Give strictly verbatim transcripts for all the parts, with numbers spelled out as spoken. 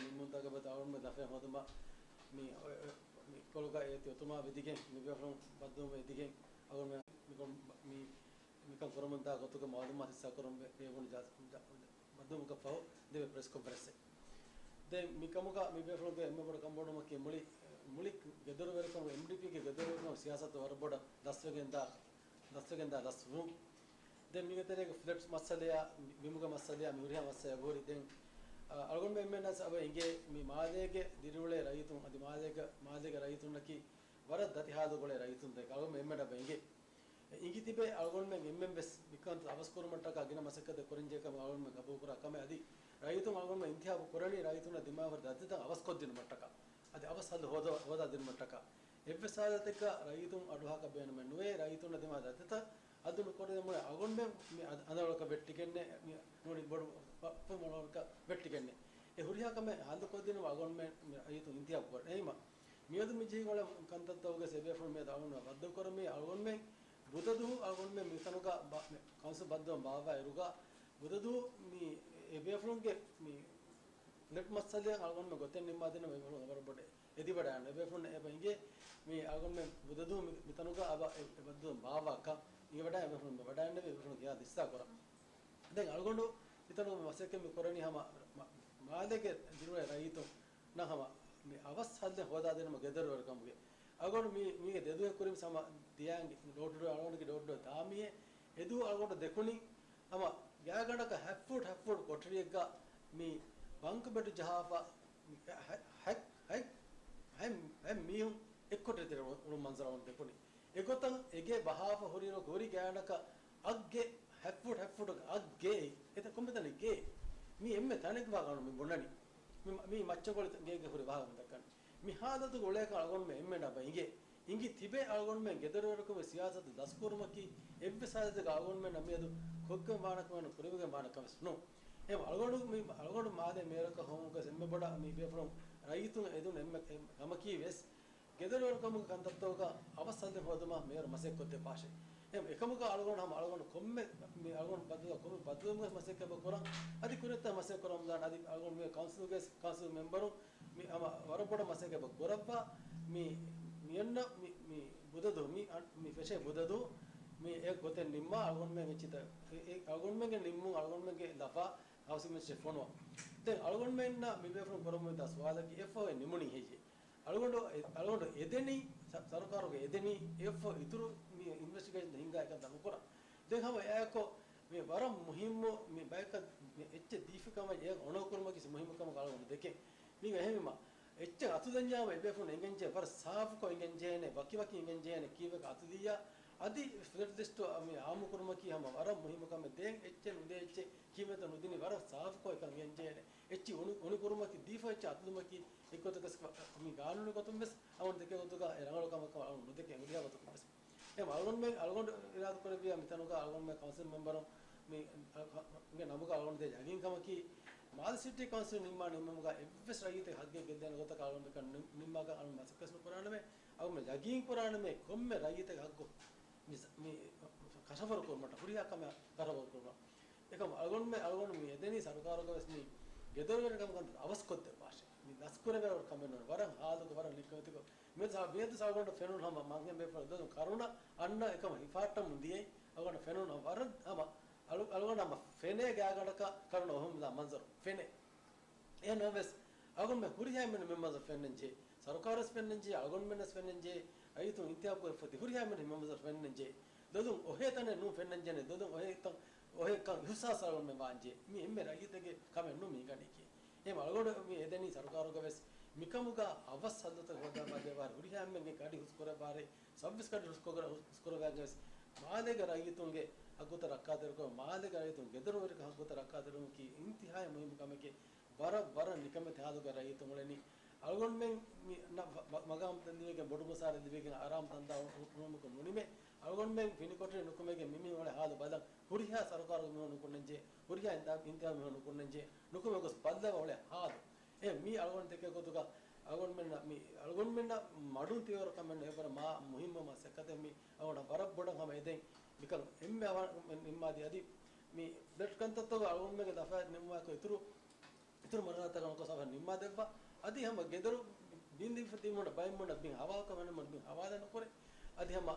ނިންމުންތަކަށް ބަދަލު އަޅުގަނޑުމެން ދަފައިން ހޯދުމަށް މި އޮ-، އޮ-، މި ކޮޅުގަ އޭތި އޮތުމާ ވެދިގެން މި ބޭފުޅުން ބައްދަލުވުމަށް އެދިގެން އަޅުގަނޑުމެން މިކޮން މި މިކަން ކުރަމުންދާ ގޮތުގެ މައުލޫމާތު ހިއްސާކުރަމުން ބޭ-، ބޭއްވުނު ޖަ-، ޖަ-، ބައްދަލުވުމަކަށް ފަހު ދެވޭ ޕްރެސް ކޮންފަރެންސެއް. ދެން މިކަމުގަ މި ބޭފުޅުންގެ އެންމެ ބޮޑު ކަންބޮޑުވުމަކީ މުޅި، މުޅި ގެދޮރުވެރިކަމުގެ އެމްޑީޕީގެ ގެދޮރުވެރިކަމުގެ ސިޔާސަތު ވަރަށް ބޮޑަށް ދަސްވެގެންދާ، ދަސްވެގެންދާ ދަސްވުން. ދެން މިގެ ތެރޭގަ ފްލެޓް މައްސަލަޔާ، ބިމުގެ މައްސަލަޔާ މި ހުރިހާ މައްސަލަޔާ ހުރި ދެން، އަ، އަޅުގަނޑުމެން އެންމެންނަށް އަބަ އިނގޭ މި މާލޭގެ ދިރިއުޅޭ ރައްޔިތުން އަދި މާލޭގެ، މާލޭގެ ރައްޔިތުންނަކީ ވަރަށް ދަތި ހާލުގަ އުޅޭ ރައްޔިތުންތަކެއް އަޅުގަނޑުމެން އެންމެންނަށް އެބަ އިނގޭ. އިނގިތިބެ އަޅުގަނޑުމެން އެންމެން ވެސް މިކަންތައް އަވަސްކުރުމަށްޓަކާ ގިނަ މަސައްކަތެއް ކުރަންޖެހޭ ކަމަށް އަޅުގަނޑުމެން ގަބޫލުކުރާ ކަމެއް އަދި ރައްޔިތުން އަޅުގަނޑުމެން އިންތިހާބު ކުރަނީ ރައްޔިތުންނަށް ދިމާވާ ދަތިތައް އަވަސްކޮށްދިނުމަށްޓަކާ އަދި އަވަސް ހައްލު ހޯދަ-، ހޯދާދިނުމަށްޓަކާ. އެއްވެސް ހާލަތަކަށް ރައްޔިތުން އަޑުއަހާކަށް ބޭނުމެއް ނުވޭ. ރައްޔިތުންނަށް ދިމާވާ ދަތިތައް ހައްލު ނުކުރެވުމުން އަޅުގަނޑުމެން މި އަ-، އަނދަވަޅަކަށް ވެއްޓިގެންނެއް، މި ނޫނީ ބޮޑު ފު-، ފުރުމަޅުވަރަކަށް ވެއްޓިގެންނެއް. އެ ހުރިހާ ކަމެއް ހައްލުކޮށްދިނުމަށް އަޅުގަނޑުމެން މި ރައްޔިތުން އިންތިހާބު ކުރަނީމަ މިއަދު މި ޖެހި އުޅޭ ކަންތައްތަކުގެ އެބޭފުޅުން މިއަދު އަޅުގަނޑުމެން ބައްދަލުކުރަމީ. އަޅުގަނޑުމެން ބުދަ ދުވަހު އަޅުގަނޑުމެން މިތަނުގަ ބަ-، މި ކައުންސިލް ބައްދަލުވުން ބާއްވާ އިރުގަ ބުދަ ދުވަހު މި އެބޭފުޅުންގެ މި ފްލެޓް މައްސަލައަށް އަޅުގަނޑުމެން ގޮތެއް ނިންމާދިނުމަށް އެބޭފުޅުން ވަރަށް ބޮޑަށް އެދިވަޑައިގަންނަ. އެބޭފުޅުން އެބަ އިނގޭ މި އަޅުގަނޑުމެން ބުދަ ދުވަހު މި-، މިތަނުގަ އަބަ އެ-، އެ ބައްދަލުވުން ބާއްވާކަށް އިނގިވަޑައި އެބޭފުޅުން ވަޑައިގަންނަވީ އެބޭފުޅުން ހިޔާ ދިއްސާކުރަން. ދެން އަޅުގަނޑު މިތަނުގަ މަސައްކަތް މި ކުރަނީ ހަމަ މަ-، މާލޭގެ ދިރިއުޅޭ ރައްޔިތުންނަށް ހަމަ މި އަވަސް ހައްލެއް ހޯދާދިނުމަށް ގެދޮރުވެރިކަމުގެ. އަޅުގަނޑު މީ-، މީގެ ދެދުވަހެއް ކުރިން ހަމަ ދިޔައިން ޑޯ ޓު ޑޯ އަޅުގަނޑުގެ ޑޯ ޓު ޑޯ ދާމީހެއް އެދުވަހު އަޅުގަނޑު ދެކުނީ ހަމަ ގާތްގަނޑަކަށް ހަތް ފޫޓް ހަތް ފޫޓް ކޮޓަރިއެއްގަ މި ބަންކު ބެޑް ޖަހާފަ ހަ-، ހަ-، ހަތް، ހަތް، ހަތް މީހުން އެއްކޮޓަރި ތެރެ އުޅުނު މަންޒަރު އަޅުގަނޑު ދެކުނީ. އެގޮތަށް އެގޭ ބަހާފަ ހުރިއިރު ހުރި ގާތްގަނޑަކަށް އަށްގެ ހަތް ފޫޓް ހަތް ފޫޓް އަށްގެ އެތަ ކޮންމެ ތަނެއްގެ މީ އެންމެ ތަނެއްގެ ވާހަކަ މި ބުނަނީ. މި، މި މައްޗަންކޮޅި ގޭގެ ހުރި ވާހަކަ ދައްކަނީ. މި ހާލަތުގަ އުޅޭކަށް އަޅުގަނޑުމެން އެންމެންނަށް އެބަ އިނގޭ. އިނގި ތިބެ އަޅުގަނޑުމެން ގެދޮރުވެރިކަމުގެ ސިޔާސަތު ދަސްކުރުމަކީ އެއްވެސް ހާލަތެއްގަ އަޅުގަނޑުމެންނަށް މިއަދު ކޮށްގެން ވާނެ ކަމެއް ނޫން، ކުރެވިގެން ވާނެ ކަމެއް ނޫން. އެހެން އަޅުގަނޑު މި، އަޅުގަނޑު މާލޭ މޭޔަރަކަށް ހޮވުމުގަ އެންމެ ބޮޑަށް މި ބޭފުޅުން ރައްޔިތުން އެދުނު އެންމެ ކަމަކީ ވެސް ގެދޮރުވެރިކަމުގެ ކަންތައްތަކުގަ އަވަސް ހައްލެއް ހޯދުމަށް މޭޔަރު މަސައްކަތް ކޮށްދެއްވާށޭ. އެހެން އެކަމުގަ އަޅުގަނޑު ހަމަ އަޅުގަނޑު ކޮންމެ މި އަޅުގަނޑު ބައްދަލު ކޮންމެ ބައްދަލުވުމުގެ މަސައްކަތް ކުރަން އަދި ކުރިންތާ މަސައްކަތް ކުރަމުންދާނެ އަދި އަޅުގަނޑު މި ކައުންސިލުގެ ކައުންސިލް މެމްބަރުން މި ހަމަ ވަރަށް ބޮޑަށް މަސައްކަތް ކުރައްވާ މި، މި އަންނަ މި، މި ބުދަ ދުވަހު މި އަން-، މި ފެށޭ ބުދަ ދުވަހު މި އެ ގޮތެއް ނިންމާ އަޅުގަނޑުމެން އެއްޗިތަ-، އެ-، އެ-، އަޅުގަނޑުމެންގެ ނިންމުން އަޅުގަނޑުމެންގެ ލަފާ ހައުސިން މިނިސްޓްރީ ފޮނުވަން. ދެން އަޅުގަނޑުމެންނަށް މި ބޭފުޅުން ކުރަމުންދާ ސުވާލަކީ އެއަށްފަހު އެ ނިމުނީ ހެއްޔޭ؟ އަޅުގަނޑު އެ-، އަޅުގަނޑު އެދެނީ ސަ-، ސަރުކާރުގެ އެދެނީ އެއަށްފަހު އިތުރު މި އިންވެސްޓިގޭޝަން ހިންގާ އެކަން ދަމުކުރަން. ދެން ހަމަ އެއާއެކު މި ވަރަށް މުހިއްމު މި ބަޔަކަށް މި އެއްޗެއް ދީފި ކަމަށް އެ އޮނަރ ކުރުމަކީ މުހިއްމު ކަމަށް އަޅުގަނޑު ދެކެން. މީގަ އެހެންވީމަ، އެއްޗެއް އަތުލަންޏާމަ އެބޭފުޅުން އެނގެންޖެހޭ ވަރަށް ސާފުކޮށް އެނގެންޖެހޭނެ، ވަކިވަކި އެނގެންޖެހޭނެ، ކީއްވެކަން އަތުލިއްޔާ އަދި ފްލެޓް ލިސްޓު މި އާއްމުކުރުމަކީ ހަމަ ވަރަށް މުހިއްމު ކަމެއް. ދެން އެއްޗެއް ނުދޭ އެއްޗެއް ކީއްވެތަ ނުދިނީ ވަރަށް ސާފުކޮށް އެކަން އެނގެންޖެހޭނެ. އެއްޗި އުނި، އުނިކުރުމަކީ ދީފަ އެއްޗެއް އަތުލުމަކީ އެއްގޮތަކަސް މި ގާނޫނީ ގޮތުން ވެސް އަޅުގަނޑު ދެކޭ ގޮތުގަ އެ ރަނގަޅު ކަމަކަށް އަޅުގަނޑު ނުދެކޭ ހުރިހާ ގޮތަކުން ވެސް. އެ އަޅުގަނޑުމެން، އަޅުގަނޑު އިރާދަކުރެއްވިއްޔާ މިތަނުގަ އަޅުގަނޑުމެން ކައުންސިލް މެމްބަރުން މި، އަ، ގެ ނަމުގަ އަޅުގަނޑު ދޭ ޔަގީންކަމަކީ، މާލެ ސިޓީ ކައުންސިލް ނިންމާ ނިންމުމުގަ އެއްވެސް ރައްޔިތެއް ހައްގެއް ގެއްލޭނެ ގޮތަކަށް އަޅުގަނޑުމެން ނި-، ނިންމާކަށް އަޅުގަނޑު މަސައްކަތް ނުކުރާނަމޭ، އަޅުގަނޑު ޔަގީން ކުރާނަމޭ ކޮންމެ ރައްޔިތެއްގެ ހައްގު މި، މި ކަށަވަރު ކުރުމަށްޓަކާ، ހުރިހާ ކަމެއް ކަށަވަރު ކުރުމަށް. އެކަމު އަޅުގަނޑުމެ-، އަޅުގަނޑު މި އެދެނީ ސަރުކާރުގަ ވެސް މި ގެދޮރުވެރިކަމުގެ ކަންތައް އަވަސްކޮށްދެއްވާށޭ. މި ދަސްކުރެވޭ ކަމެއް ނޫން. ވަރަށް ހާލުގަ ވަރަށް ނިކަމެތިކޮށް މިއަދު ސާ-، މިއަދު ސާގަނޑަށް ފެނުނު ހަމަ މަންހެން ބޭފުޅުން ދޮން ކަރުނަ އަންނަ އެކަމަށް ހިފާއްޓަމުން ދިޔައީ އަޅުގަނޑަށް ފެނުނު ހަމަ ވަރަށް ހަމަ އަޅު-، އަޅުގަނޑަށް ހަމަ ފެނޭ ގާގަނޑަކަށް ކަރުނަ އޮހޮމުލާ މަންޒަރު ފެނޭ. އެހެން ނަމަވެސް އަޅުގަނޑުމެން ހުރިހާ އެންމެން މި މަންޒަރު ފެންނަންޖެހޭ. ސަރުކާރަށް ފެންނަންޖެހޭ، އަޅުގަނޑުމެންނަށް ފެންނަންޖެހޭ، ރައްޔިތުން އިންތިހާބު ކުރެއްވި ހުރިހާ އެންމެން މި މަންޒަރު ފެންނަންޖެހޭ. ދޮދުން އޮހޭ ތަނެއް ނޫން ފެންނަންޖެހޭނެ، ދޮދުން އޮހޭ ތަން، އޮހޭ ކަން އިހުސާސް އަޅުގަނޑުމެން ވާންޖެހޭ. މީ އެންމެ ރައްޔިތެއްގެ ކަމެއް ނޫން މި ހިނގަނީކީ. އެހެން އަޅުގަނޑު މި އެދެނީ ސަރުކާރުގަ ވެސް މިކަމުގަ އަވަސް ހައްލުތައް ހޯދާބަދޭވާ ހުރިހާ އެންމެންގެ ގަޑި ހުސްކުރައްވާރޭ، ސައުވީސް ގަޑި ހުސްކޮށް-، ހުސްކުރައްވާގެން ވެސް މާލޭގެ ރައްޔިތުންގެ ހައްގުތައް ރައްކާތެރިކުރުން، މާލޭގެ ރައްޔިތުން ގެދޮރުވެރިކަމުގެ ހައްގުތައް ރައްކާތެރިކުރުމަކީ އިންތިހާއި މުހިއްމު ކަމެކޭ. ވަރަށް، ވަރަށް ނިކަމެތި ހާލުގަ ރައްޔިތުން އުޅެނީ. އަޅުގަނޑުމެން މި-، ނަ-، މަ-، މަގާމުތައް ލިބިގެން ބޮޑު މުސާރަ ލިބިގެން އަރާމު ތަންތާ އު-، އު-، އުޅުމަކުން ނުނިމޭ. އަޅުގަނޑުމެން ފިނިކޮޓަރި ނުކުމެގެން މިމީ އުޅޭ ހާލު ބަލަން ހުރިހާ ސަރުކާރު މީހުން ނުކުންނަންޖެ، ހުރިހާ އިންތިހާބު މީހުން ނުކުންނަންޖެ، ނުކުމެ ގޮސް ބައްލަވާ އުޅޭ ހާލު. އެ މީ އަޅުގަނޑު ދެކޭ ގޮތުގަ އަޅުގަނޑުމެންނަށް މި އަޅުގަނޑުމެންނަށް މަޑުން ތިއުރު ކަމެއް ނުވޭ، ވަރަށް މާ މުހިއްމު މަސައްކަތެއް މި އަޅުގަނޑަށް ވަރަށް ބޮޑަށް ހަމަ އެދެން މިކަން އެންމެ އަވަ-، ނިންމާދީ އަދި މި ފްލެޓް ކަންތައްތަކުގަ އަޅުގަނޑުމެންގެ ލަފާ ނިންމުމާއެކު އިތުރު އިތުރު މަރުހަލާތަކަށް ނުކޮށް ސަބަބަށް ނިންމާދެއްވާ. އަދި ހަމަ ގެދޮރު ބިންދިފަ ތިބުނަ ބައެއް މުންނަ ބިން ހަވާލުކޮށް މަނި މުން ބިން ހަވާލެއް ނުކުރޭ. އަދި ހަމަ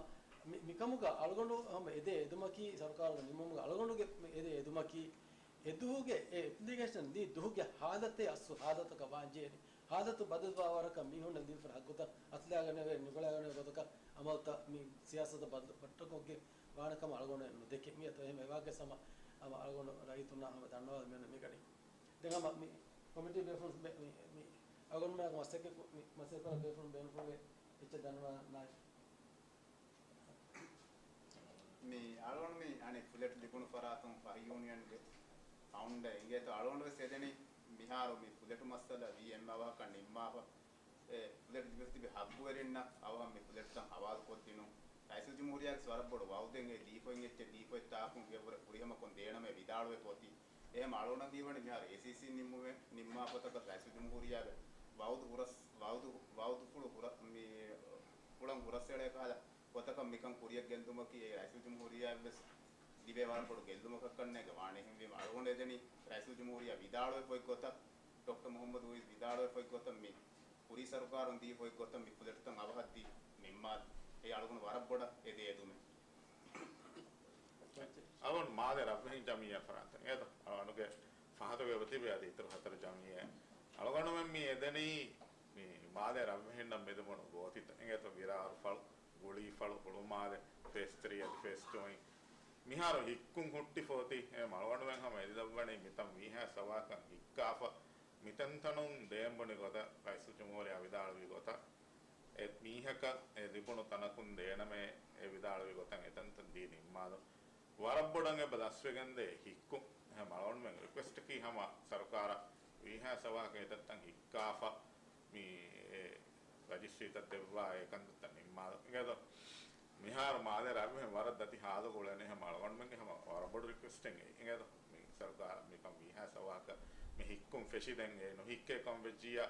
މި-، މިކަމުގަ އަޅުގަނޑު ހަމަ އެދޭ އެދުމަކީ، ސަރުކާރުގެ ނިންމުމުގަ އަޅުގަނޑުގެ މި އެދޭ އެދުމަކީ، އެ ދުވަހުގެ އެ އެޕްލިކޭޝަން ދީ ދުވަހުގެ ހާލަތެއް އަސްލު ހާލަތަކަށް ވާންޖެހޭނެ. ހާލަތު ބަދަލުވާ ވަރަކަށް މީހުންނަށް ލިބިފަ ހައްގުތައް އަތުލާގަނެވޭ، ނިކުޅާގަނެވޭ ގޮތަކަށް އަމަލުތައް މި ސިޔާސަތަށް ބަދަ-، ބައްޓަކޮށްގެން ވާނެ ކަމަށް އަޅުގަނޑު ނުދެކެ. މިއަދު އެހެން އެވާގެ ސަމަ ހަމަ އަޅުގަނޑު ރައްޔިތުންނާ ހަމަ ދަންނަވާލަން މިއޮންނަ މިގަނީ. ދެން ހަމަ މި ކޮމިޓީ ބޭފުޅުން ބެ-، މި، މި އަޅުގަނޑުމެން މަސައްކަތް ކު-، މި މަސައްކަތް ކުރާ ބޭފުޅުން ބޭނުންފުޅުވޭ އެއްޗެއް ދަންނަވާން ނާއިފް. މި އަޅުގަނޑު މި އަނެއް ފުލެޓް ލިބުނު ފަރާތުން ފަހި ޔޫނިއަންގެ ފައުންޑަރ އިނގޭތޯ އަޅުގަނޑު ވެސް އެދެނީ މިހާރު މި ފުލެޓު މައްސަލަ ވީ އެއްމެ އަވަހަކަށް ނިންމާފަ. އެ ފުލެޓް ލިބިފަ ތިބި ހައްގުވެރިންނަށް އަވަހަށް މި ފުލެޓްތައް ހަވާލުކޮށްދިނުން. ރައީސުލްޖުމްހޫރިއްޔާގެ ވަރަށް ބޮޑު ވައުދެއް އެ ލީފޮތް އެއްޗެއް ލީފޮތް ތާކުން ފިޔަވަރު ފުރިހަމަކޮށް ދޭނަމޭ ވިދާޅުވެ ފޯތި. އެހެން އަޅުގަނޑަށް ހީވަނީ މިހާރު އޭސީސީ ނިންމުމެ-، ނިންމާ ފޮތަކަށް ރައީސުލްޖުމްހޫރިއްޔާގެ ވައުދު ހުރަސް-، ވައުދު، ވައުދުފުޅު ހުރަ-، މި ފުޅަށް ހުރަސްއެޅޭ ކަހަލަ ގޮތަކަށް މިކަން ކުރިޔަށް ގެންދުމަކީ އެ ރައީސުލްޖުމްހޫރިއްޔާއަށްވެސް ލިބޭ ވަރަށް ބޮޑު ގެއްލުމަކަށް ކަންނޭނގެ ވާނެ. އެހެންވީމަ އަޅުގަނޑު އެދެނީ ރައީސުލްޖުމްހޫރިއްޔާ ވިދާޅުވި ފޮތް ގޮތަށް، ޑޮކްޓަރ މުހައްމަދު އުވައިސް ވިދާޅުވި ފޮތް ގޮތަށް މި ކުރީ ސަރުކާރުން ދީ ފޮތް ގޮތަށް މި ފުލެޓުތައް އަވަހަށްދީ ނިންމާލި. އެއީ އަޅުގަނޑު ވަރަށް ބޮޑަށް އެދޭ އެދުމެއް. އަޅުގަނޑު މާލެ ރަށްވެހިން ޖަމިއްޔާ ފަރާތުން އެދޯ އަޅުގަނޑުގެ ފަހަތުގަ އެބަތިބި އަދި އިތުރު ހަތަރު ޖަމިއްޔާ. އަޅުގަނޑުމެން މި އެދެނީ މި މާލެ ރަށްވެހިންނަށް މެދުބުނު ގޯތިތައް އިނގޭތޯ ވިރާރުފަޅު، ގުޅީފަޅު، ހުޅުމާލެ، ފޭސް ތްރީ އަދި ފޭސް ޓޫ އިން. މިހާރު ހިއްކުން ހުއްޓި ފޯތި އެ އަޅުގަނޑުމެން ހަމަ އެދިލައްވަނީ މިތަން ވީހާ ސަވާކަން ހިއްކާފަ، މިތަންތަނުން ދޭން ބުނި ގޮތަށް ރައީސުލްޖުމްހޫރިއްޔާ ވިދާޅުވި ގޮތަށް، އެ މީހަކަށް އެ ލިބުނު ތަނަކުން ދޭނަމޭ އެ ވިދާޅުވި ގޮތަށް އެތަންތަން ދީ ނިންމާލުން. ވަރަށް ބޮޑަށް އެބަ ދަސްވެގެންދޭ ހިއްކުން. އެހެން އަޅުގަނޑުމެން ރިކުއެސްޓަކީ ހަމަ ސަރުކާރަށް ވީހާ ސަވާކަށް އެތައްތަން ހިއްކާފަ މި އެ ރަޖިސްޓްރީތައް ދެއްވާ އެ ކަންތައްތައް ނިންމާލުން. އިނގޭތޯ މިހާރު މާލެ ރަށްވެހިން ވަރަށް ދަތި ހާލުގަ އުޅެނީ ހަމަ އަޅުގަނޑުމެންގެ ހަމަ ވަރަށް ބޮޑު ރިކުއެސްޓެއް އެ. އިނގޭތޯ މި ސަރުކާރަށް މިކަން ވީހާ ސަވާކަށް މި ހިއްކުން ފެށި ދެން އެ ނުހިއްކޭ ކަމަށް ވެއްޖިއްޔާ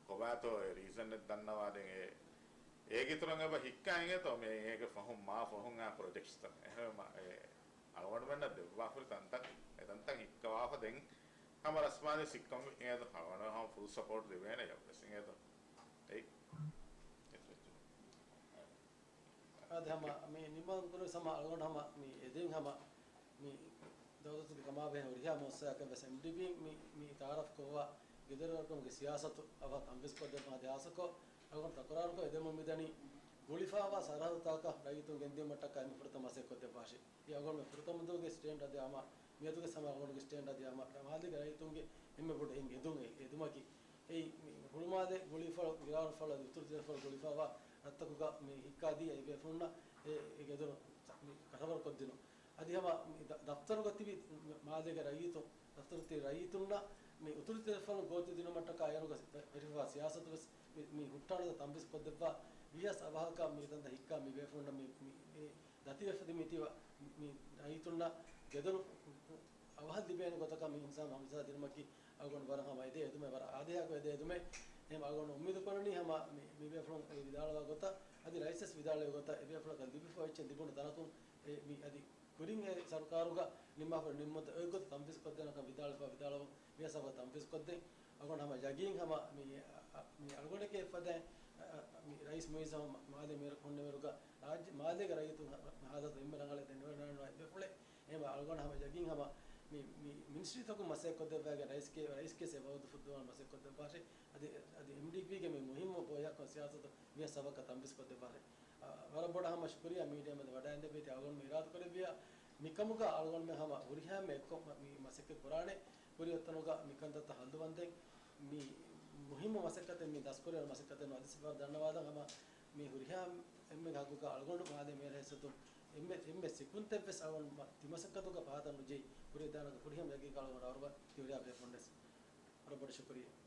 ކޮބާތޯ އެ ރީޒަނެއް ދަންނަވާދޭން އެ. އޭގެ އިތުރަށް އެބަ ހިއްކާ އިނގޭތޯ މި އޭގެ ފަހުން މާ ފަހުން އާ ޕްރޮޖެކްޓްސްތައް. އެހެންވީމަ އެ އަޅުގަނޑުމެންނަށް ދެއްވާފަ ހުރި ތަންތަން އެތަންތަން ހިއްކަވާފަ ދެން ހަމަ ރަސްމާލީ ސިއްކަން އިނގޭތޯ އަޅުގަނޑު ހަމަ ފުލް ސަޕޯޓް ދެވޭނެ ޔަށްވެސް އިނގޭތޯ. އެއް. އަދި ހަމަ މި ނިމާލް ކުރެވި ހަމަ އަޅުގަނޑު ހަމަ މި އެދެން ހަމަ މި ދައުލަތުގެ ކަމާބެހޭ ހުރިހާ މުއައްސަސާއަކަށް ވެސް އެމްޑީޕީން މި، މި ތައާރަފް ކޮށްވާ ގެދޮރުވަރުކަމުގެ ސިޔާސަތު އަވަހަށް ތަންފީޒް ކޮށްދެއްވާ އަދި ހާއްސަކޮށް އަޅުގަނޑު ތަކުރާރުކޮށް އެދެމުން މިދަނީ ގުޅިފައިވާ ސަރަހައްދުތަކަށް ރައްޔިތުން ގެންދިއުމަށްޓަކާ އެންމެ ފުރަތަމަ މަސައްކަތް ކޮށްދެއްވާށޭ. އެ އަޅުގަނޑުމެން ފުރަތަމަ ދުވަހުގެ ސްޓޭންޑް އަދި ހަމަ މިއަދުގެ ހަމަ އަޅުގަނޑުގެ ސްޓޭންޑް އަދި ހަމަ މާލޭގެ ރައްޔިތުންގެ އެންމެ ބޮޑު އެއް އެދުމެއް އެދުމަކީ އެއީ މި ހުޅުމާލެ ގުޅީފަޅު، ވިރާރުފަޅު އަދި އުތުރު ތިލަފަޅު ގުޅިފައިވާ ރަށްތަކުގަ މި ހިއްކާދީ އެ ބޭފުޅުންނަށް އެ، އެ ގެދޮރު މި ކަށަވަރުކޮށްދިނުން. އަދި ހަމަ މި ދަ-، ދަފްތަރުގަ ތިބި މާލޭގެ ރައްޔިތުން، ދަފްތަރު ތިބި ރައްޔިތުންނަށް މި އުތުރު ތިލަފަޅު ގޯތި ދިނުމަށްޓަކާ އޭރުގަ ވެ-، ވެރިފައިވާ ސިޔާސަތު ވެސް މި، މި ހުއްޓާނުގަ ތަންފީޒް ކޮށްދެއްވާ ވީހާވެސް އަވަހަކަށް މި ތަންތަން ހިއްކާ މި ބޭފުޅުންނަށް މި، މި، މި ދަތިވެފަ މި ތިބި މި ރައްޔިތުންނަށް ގެދޮރު އަވަހަށް ލިބޭނެ ގޮތަކަށް މި އިންސާން ހަމަޖައްސާ ދިނުމަކީ އަޅުގަނޑު ވަރަށް ހަމަ އެދޭ އެދުމެއް، ވަރަށް އާދަޔާކޮށް އެދޭ އެދުމެއް. އެހެން އަޅުގަނޑު އުއްމީދު ކުރަނީ ހަމަ މި، މި ބޭފުޅުން އެ ވިދާޅުވާ ގޮތަށް، އަދި ރައީސް ވެސް ވިދާޅުވި ގޮތަށް، އެ ބޭފުޅަކަށް ލިބިފަ އެއްޗެއް ލިބުނު ތަނަކުން އެ މި އަދި ކުރިން އެ ސަރުކާރުގަ ނިންމާފަ ނިންމުންތައް އޮތް ގޮތަށް ތަންފީޒް ކޮށްދޭނަކަން ވިދާޅުވެފަ ވިދާޅުވުން މި ހިސާބަށް ތަންފީޒް ކޮށްދޭން. އަޅުގަނޑު ހަމަ ޔަގީން ހަމަ މި، އަ، މި އަޅުގަނޑެކޭ އެއްފަދައިން، އަ، އަ، މި ރައީސް މުއިއްޒު ހަމަ މާލޭ މި ހުންނެވިއިރުގަ ރާއްޖެ، މާލޭގެ ރައްޔިތުން ހަ-، ހާލަތު އެންމެ ރަނގަޅަށް ދެނެވަޑައިގަންނަވާ އެއްބޭފުޅެއް. އެހެންވެ އަޅުގަނޑު ހަމަ ޔަގީން ހަމަ މި، މި މިނިސްޓްރީތަކުން މަސައްކަތް ކޮށްދެއްވާގެން ރައީސްގެ، ރައީސްގެ ސެ ވައުދު ފުއްދުވާން މަސައްކަތް ކޮށްދެއްވާށޭ. އަދި، އަދި އެމްޑީޕީގެ މި މުހިއްމު ބޯޔަކުން ސިޔާސަތު މި ސަބަކަށް ތަންފީޒް ކޮށްދެއްވާށޭ. އަ، ވަރަށް ބޮޑަށް ހަމަ ޝުކުރިއްޔާ މީޑިއާ މެދު ވަޑައިގެންދެއްވި އަޅުގަނޑު މި އިރާދަ ކުރެއްވިއްޔާ މިކަމުގަ އަޅުގަނޑުމެން ހަމަ ހުރިހާ އެއްކޮށް މަ-، މި މަސައްކަތް ކުރާނެ. ކުރިއަށް އޮތްތަނުގަ މިކަންތައްތައް ހައްލުވަންދެން މި މުހިއްމު މަސައްކަތެއް މި ދަސްކުރިއަރު މަސައްކަތެއް ނު އަދި ސިފަރު ދަންނަވާލަން ހަމަ މި ހުރިހާ އެންމެ ހައްގުގަ އަޅުގަނޑު މާލޭ މޭރު ހައިސިއްޔަތުން އެންމެ، އެންމެ ސިކުންތެއްވެސް އަޅުގަނޑު މަ-، ތި މަސައްކަތުގަ ފަހަތަށް ނުޖެހި ކުރިއަށް ދާނަކަ ފުރިހަމަ ޔަގީން އަޅުގަނޑު އަރުބަ ތި ހުރިހާ ބޭފުޅުންވެސް ވަރަށް ބޮޑަށް ޝުކުރިއްޔާ.